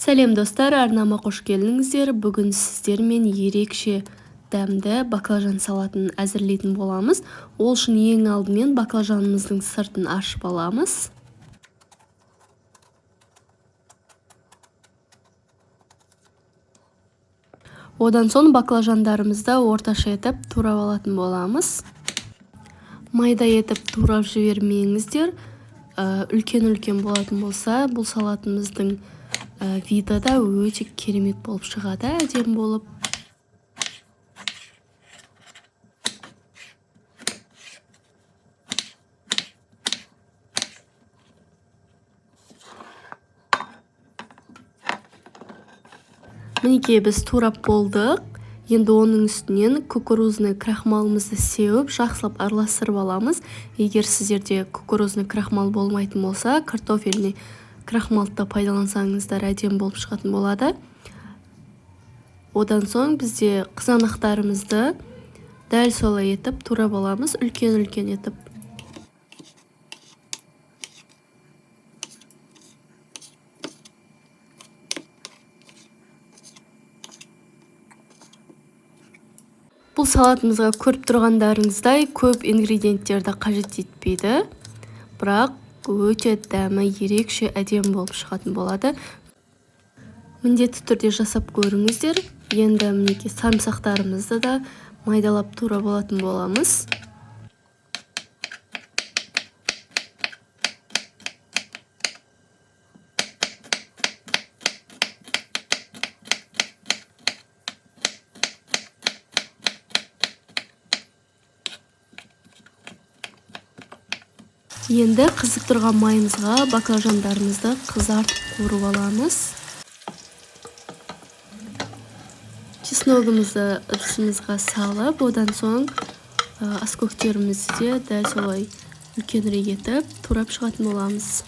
Сәлем достар, арнама қош келдіңіздер. Бүгін сіздермен ерекше дәмді баклажан салатын әзірлейтін боламыз. Ол үшін ең алдымен баклажанымыздың сыртын ашып аламыз. Одан соң баклажандарымызды орташа етіп турап алатын боламыз. Майда етіп турап жібермеңіздер. Үлкен-үлкен болатын болса, бұл салатымыздың виді да өте керемет болып шығады, әдемі болып. Мінекей біз турап болдық. Енді оның үстінен кукурузный крахмалымызды сеуіп, жақсылап араластырып аламыз. Егер сіздерде кукурузный крахмал болмайтын болса, картофельный крахмалды да пайдалансаңыздар әдемі болып шығатын болады. Одан соң бізде қызанақтарымызды дәл солай етіп турап аламыз, үлкен-үлкен етіп. Бұл салатымызға көріп тұрғандарыңыздай көп ингредиенттерді қажет етпейді, бірақ өте дәмі ерекше әдемі болып шығатын болады. Міндетті түрде жасап көріңіздер. Енді мінекей сарымсақтарымызды да майдалап турап алатын боламыз. Енді қызып тұрған майымызға баклажандарымызды қызартып қуырып аламыз. Чесногымызды ыдысымызға салып, одан соң аскөктерімізді де дәл солай үлкенірек етіп турап шығатын боламыз.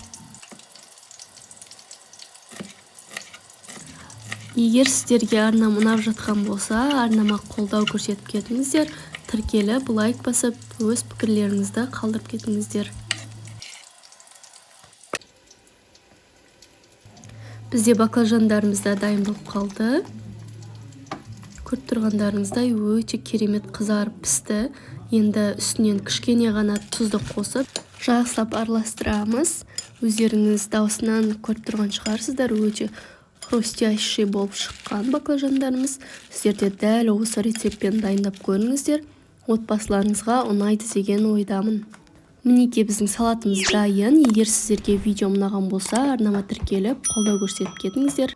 Егер сіздерге арнам ұнап жатқан болса, арнама қолдау көрсетіп кетіңіздер, тіркеліп, лайк басып, өз пікірлеріңізді қалдырып кетіңіздер. Бізде баклажандарымыз да дайын болып қалды. Көріп тұрғандарыңыздай өте керемет қызарып пісті. Енді үстінен кішкене ғана тұзды қосып, жақсылап араластырамыз. Өздеріңіз даусынан көріп тұрған шығарсыздар, өте хрустящий болып шыққан баклажандарымыз. Сіздер де дәл осы рецептпен дайындап көріңіздер. Отбасыларыңызға ұнайды деген ойдамын. Мінекей біздің салатымыз дайын. Егер сіздерге видео ұнаған болса, арнама тіркеліп, қолдау көрсетіп кетіңіздер.